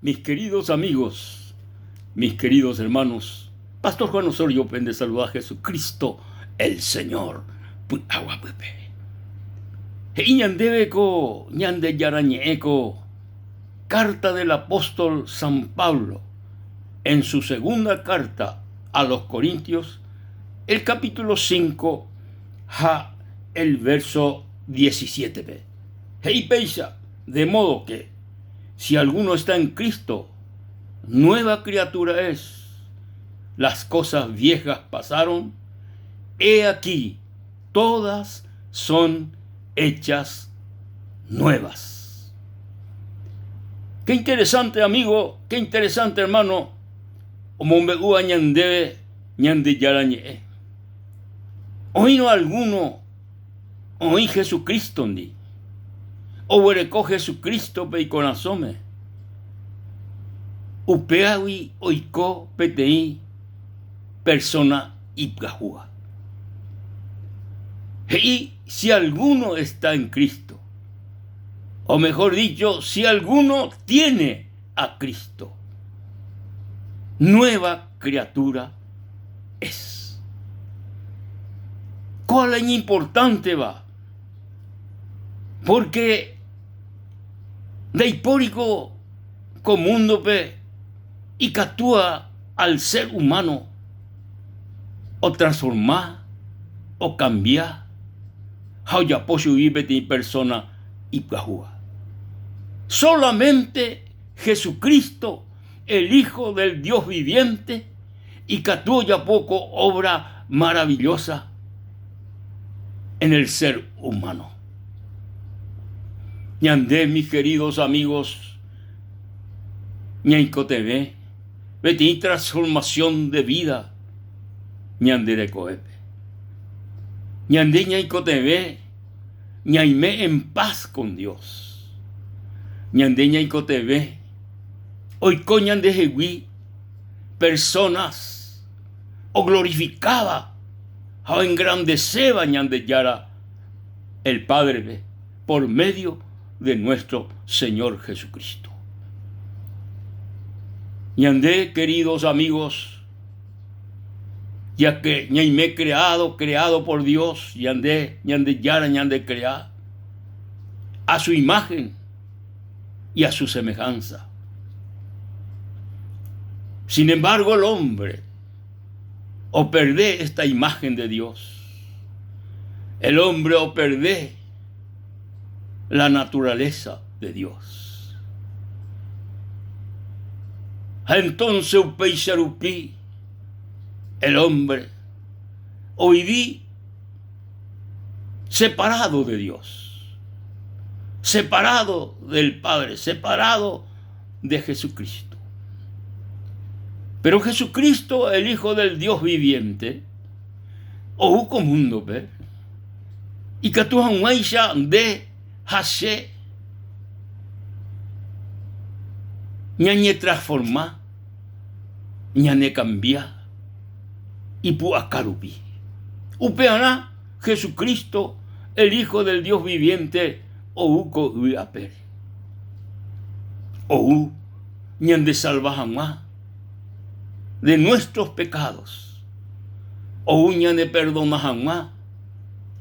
Mis queridos amigos, mis queridos hermanos, Pastor Juan Osorio pende saluda Jesucristo el Señor py'aguapýpe. He'i ñandéve ko Ñandejára ñe'ẽ ko carta del apóstol San Pablo en su segunda carta a los Corintios, el capítulo 5 ha el verso 17-pe. He'i péicha, de modo que si alguno está en Cristo, nueva criatura es, las cosas viejas pasaron, he aquí, todas son hechas nuevas. Qué interesante amigo, qué interesante hermano, omombe'úva ñandéve Ñandejára ñe'ẽ. Oĩrõ alguno oĩ Jesucristo-ndi, oguereko Jesucristo-pe ikorasõme, upévagui oiko peteĩ persona ipyahúva. He'i si alguno está en Cristo, o mejor dicho, si alguno tiene a Cristo, nueva criatura es. Kóa la iñimportánteva, pórke ndaipóriko ko múndope ikatúva al ser humano otransforma, okambia ha ojapo chugui peteĩ persóna ipyahúva. Sólamente Jesucristo, el Hijo del Dios viviente, ikatu ojapo ko obra maravillosa en el ser humano. Ñande, mis queridos amigos, ñaikotevẽ peteĩ transformación de vida ñande rekovépe. Ñande ñaikotevẽ ñaime en paz con Dios. Ñande ñaikotevẽ oiko ñandehegui personas oglorifikáva ha oengrandeséva Ñandejára el Padre-pe por medio de nuestro Señor Jesucristo. Ñande, queridos amigos, ya que ñaime creado, creado por Dios, ñande, Ñandejára ñande crea a su imagen y a su semejanza. Sin embargo, el hombre operde esta imagen de Dios. El hombre operde la naturaleza de Dios. Ha entonces upéicha rupi el hombre ovivi separado de Dios, separado del Padre, separado de Jesucristo. Pero Jesucristo, el Hijo del Dios viviente, ou ko múndope, ikatu hag̃uáicha nde ha che ñañetransforma, ñanekambia ipu'aka rupi. Upearã Jesucristo, el Hijo del Dios viviente, ou ko yvy apére. Ou ñandesalva hag̃ua de nuestros pecados, ou ñaneperdona hag̃ua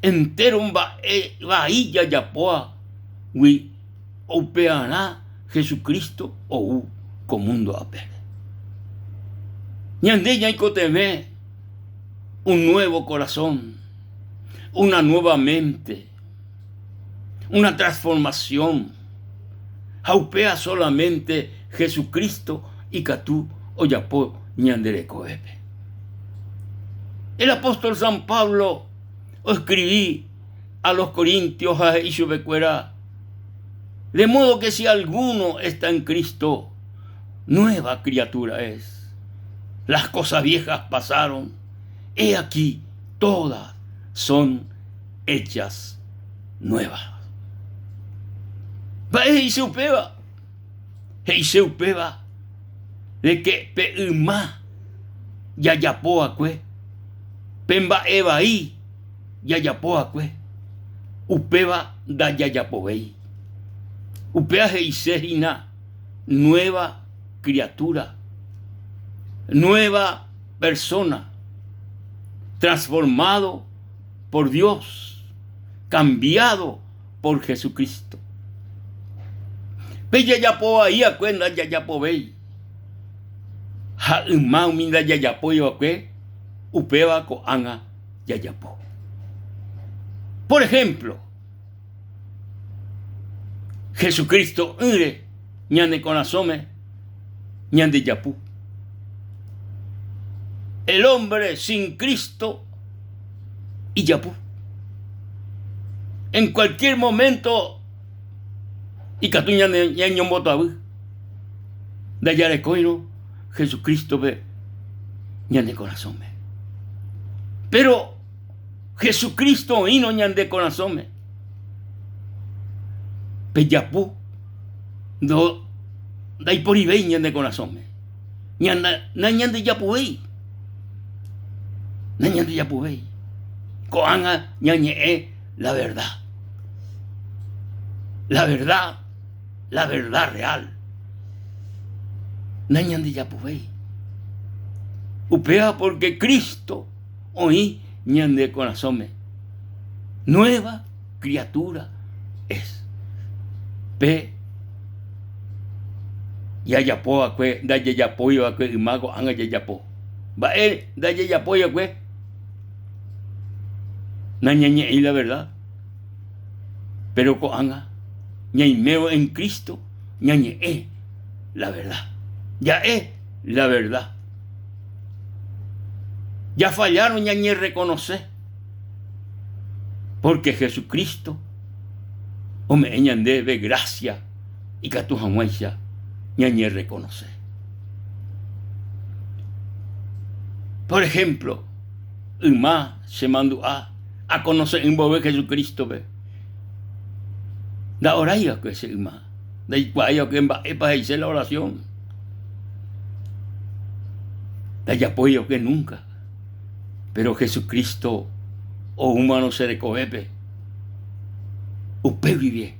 entéro mba'e vai jajapóvagui, upearã Jesucristo ou ko múndo apére. Ñande ñaikotevẽ un nuevo corazón, una nueva mente, una transformación, ha upéva solamente Jesucristo ikatu ojapo ñande rekovépe. El apóstol San Pablo oescribi a los Corintios ha he'i chupekuéra, De modo que si alguno está en Cristo, nueva criatura es. Las cosas viejas pasaron, he aquí todas son hechas nuevas. Mba'e he'ise upéva? He'ise upéva de que pe yma jajapo va'ekue, pe mba'e vai jajapo va'ekue, upéva ndajajapovéi. Upéva he'ise hína nueva. criatura, nueva persona, transformado por Dios, cambiado por Jesucristo. Pe jajapo vai va'ekue ndajajapovéi, ha yma umi ndajajapói va'ekue upéva ko'ág̃a jajapo. Por ejemplo, Jesucristo ỹre ñane korasõme ñandejapu. El hombre sin Cristo ijapu. En cualquier momento ikatu ñane ñañombotavy ndajarekóirõ Jesucristo-pe ñane korasõme. Pero Jesucristo oĩrõ ñande korasõme, pe japu ndo ndaiporivéi ñande korasõme. Ñana nañandejapuvéi. Nañandejapuvéi. Ko'ág̃a ñañe'ẽ la verdad. La verdad, la verdad real. Nañandejapuvéi. Upéva porque Cristo oĩ ñande korasõme. Nueva criatura es. Pe jajapo va'ekue ndajajapói va'ekue yma ko'ág̃a jajapo. Mba'e ndajajapói va'ekue? Nañañe'ẽi la verdad. Pero ko'ág̃a ñaimévo en Cristo ñañe'ẽ la verdad. Ja'e la verdad. Jafallárõ ñañerrekonose, pórke Jesucristo ome'ẽ ñandéve grásia ikatu hag̃uáicha ñañerrekonose. Por ehémplo, yma chemandu'a akonose'ỹ mboyve Jesucrístope, nda'orái va'ekue che yma, ndaikuaái va'ekue mba'épa he'ise la orasión. Ndajapói va'ekue núnka. Péro Jesucristo oúmarõ che rekovépe, upe guive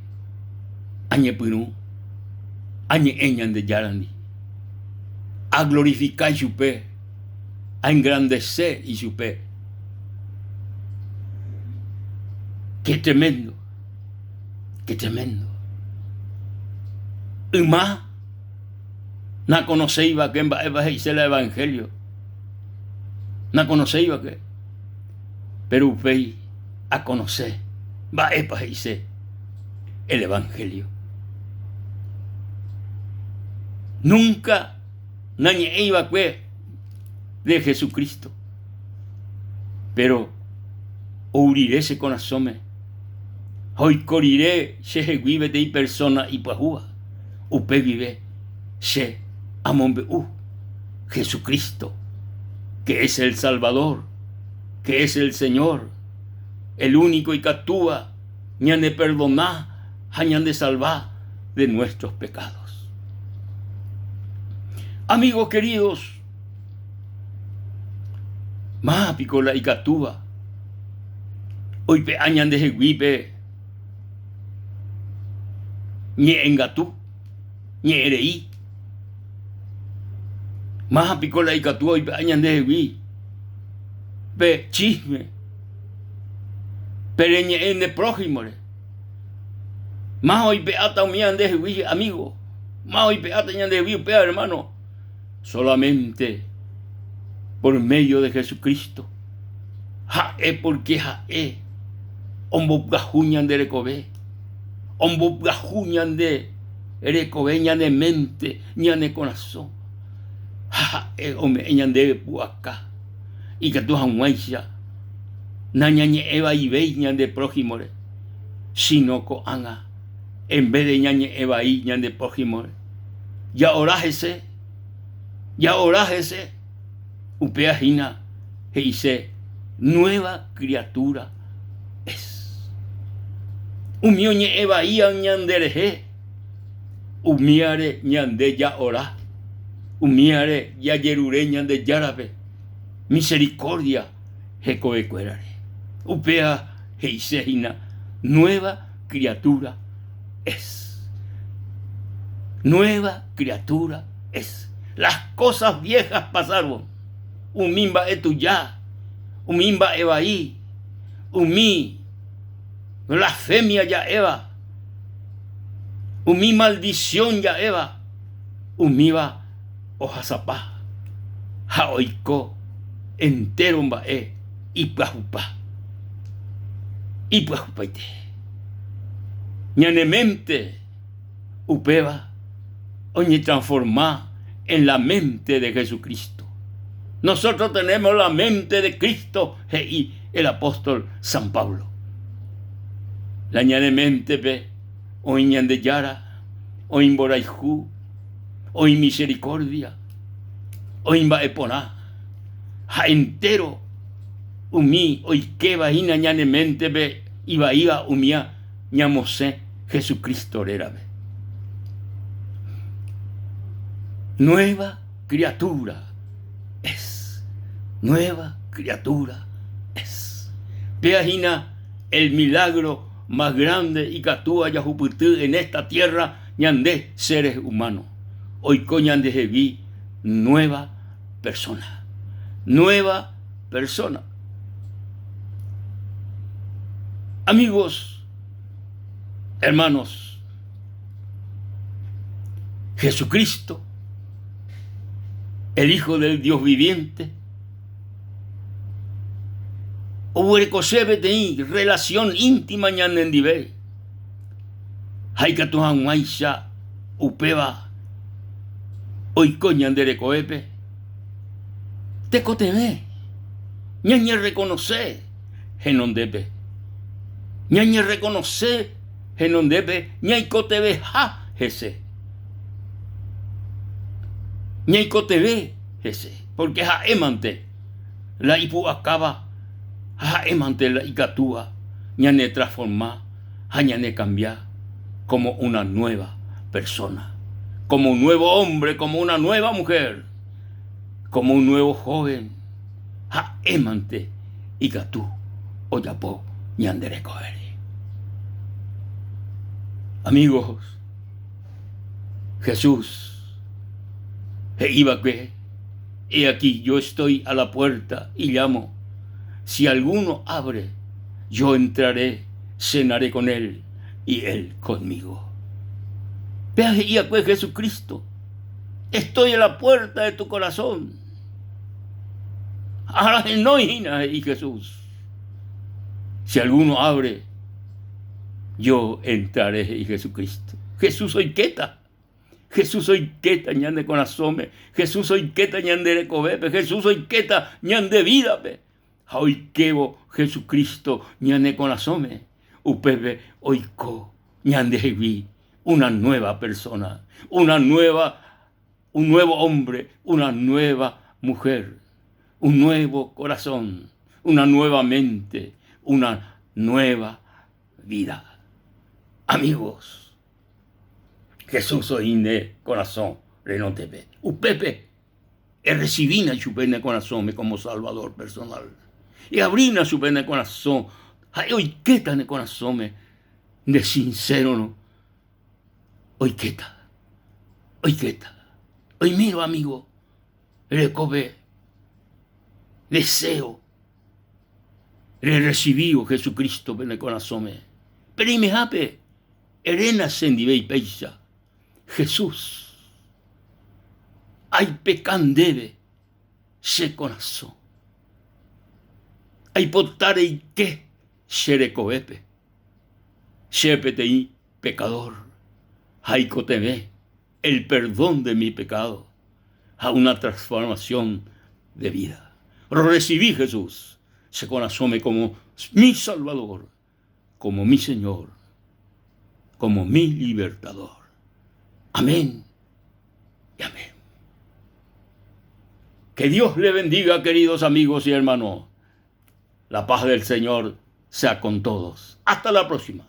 añepyrũ añe'ẽ Ñandejárandi, aglorifika ichupe, aengrandese ichupe. Ke tremendo, ke tremendo. Yma Nakonoséi va'ekue mba'épa he'ise la evangelio. Nakonoséi va'ekue. Péro upéi akonose mba'épa he'ise el evangelio. Núnka nañe'ẽi va'ekue de Jesucristo. Péro ou rire che korasõme ha oiko rire chehegui peteĩ persóna ipyahúva, Upe guive che amombe'u Jesucristo, que es el Salvador, que es el Señor, el único ikatúva ñaneperdona ha ñandesalva de nuestros pecados. Amigos queridos, máva piko la ikatúva oipe'a ñandehegui pe ñe'ẽngatu, ñe'ẽrei. Máva piko la ikatúva oipe'a ñandehegui pe chisme, pe reñe'ẽ nde prójimore. Máva oipe'áta umíva ndehegui che amigo, máva oipe'áta ñandehegui upéva hermano, solamente por medio de Jesucristo. Ha'e porque ha'e ombopyahu ñande rekove, ombopyahu ñande rekove, ñane mente, ñane korasõ. Ha ha'e ome'ẽ ñandéve pu'aka ikatu hag̃uáicha nañañe'ẽvaivéi ñande prójimore, sino ko'ág̃a en vez de ñañe'ẽ vai ñande prójimore, ja'ora hese, ja'ora hese. Upéva hína he'ise nueva criatura es. Umi oñe'ẽ vaíva ñanderehe, umíare ñande ja'ora, umíare jajerure Ñandejárape misericordia hekovekuérare. Upéva he'ise hína nueva criatura es. Nueva criatura. Es. Las cosas viejas pasaron. Umi mba'e tuja, umi mba'e vai, umi blasfemia ja'éva, umi maldición ja'éva, umíva ohasapa ha oiko entéro mba'e ipyahupa. Ipyahupaite. Ñane ménte upéva oñetransforma en la mente de Jesucristo. Nosotros tenemos la mente de Cristo, he'i el apóstol San Pablo. La ñane méntepe oĩ Ñandejára, oĩ mborayhu, oĩ misericordia, oĩ mba'eporã ha entéro umi oikéva hína ñane méntepe ivaíva umía ñamosẽ Jesucristo rérape. Nueva criatura es. Nueva criatura es. Péa hína el milagro más grande ikatúva jahupyty en esta tierra ñande seres humanos. Oiko ñandehegui nueva persona. Nueva persona. Amigos, hermanos, Jesucristo, el Hijo del Dios viviente, oguerekose peteĩ relación íntima ñanendive ha ikatu hag̃uáicha upéva oiko ñande rekovépe tekotevẽ ñañerrekonose henondépe. Ñañerrekonose henondépe ñaikotevẽha hese. Ñaikotevẽ hese, pórke ha'émante la ipu'akáva ha ha'émante la ikatúva ñanetransforma ha ñanekambia kómo una nuéva persóna, kómo un nuévo ómbre, kómo una nuéva muhér, kómo un nuévo jóven. Ha'émante ikatu ojapo ñande rekovére. Amigos, Jesús he'i va'ekue, He aquí yo estoy a la puerta y llamo, si alguno abre, yo entraré, cenaré con él y él conmigo. Péa he'i va'ekue Jesucristo, Estoy a la puerta de tu corazón. Arahenói hína, he'i Jesús. Si alguno abre, yo entraré, he'i Jesucristo. Jesús oikéta. Jesús oikéta ñane korasõme. Jesús oikéta ñande rekovépe. Jesús oikéta ñande vídape. Ha oikévo Jesucristo ñane korasõme, upépe oiko ñandehegui una nueva persona, una nueva un nuevo hombre, una nueva mujer, un nuevo corazón, una nueva mente, una nueva vida. Amigos, Jesús oĩ nde korasõ renondépe. Upépe errecibína ichupe ne korasõme como Salvador personal. Eabrína chupe ne korasõ, ha'e oikéta ne korasõme nde sincérorõ. Oikéta, oikéta. Oimérõ amigo rekove deseo rerresivívo Jesucrístope ne korasõme, pe reimehápe eréna chendive ipéicha, Jesús, aipeka ndéve che korasõ, aipota reike che rekovépe, che peteĩ pekadór ha aikotevẽ el perdón de mi pecado ha una transformación de vida. Rorresivi Jesús che korasõme como mi Salvador, como mi Señor, como mi Libertador. Amén y amén. Que Dios le bendiga, queridos amigos y hermanos. La paz del Señor sea con todos. Hasta la próxima.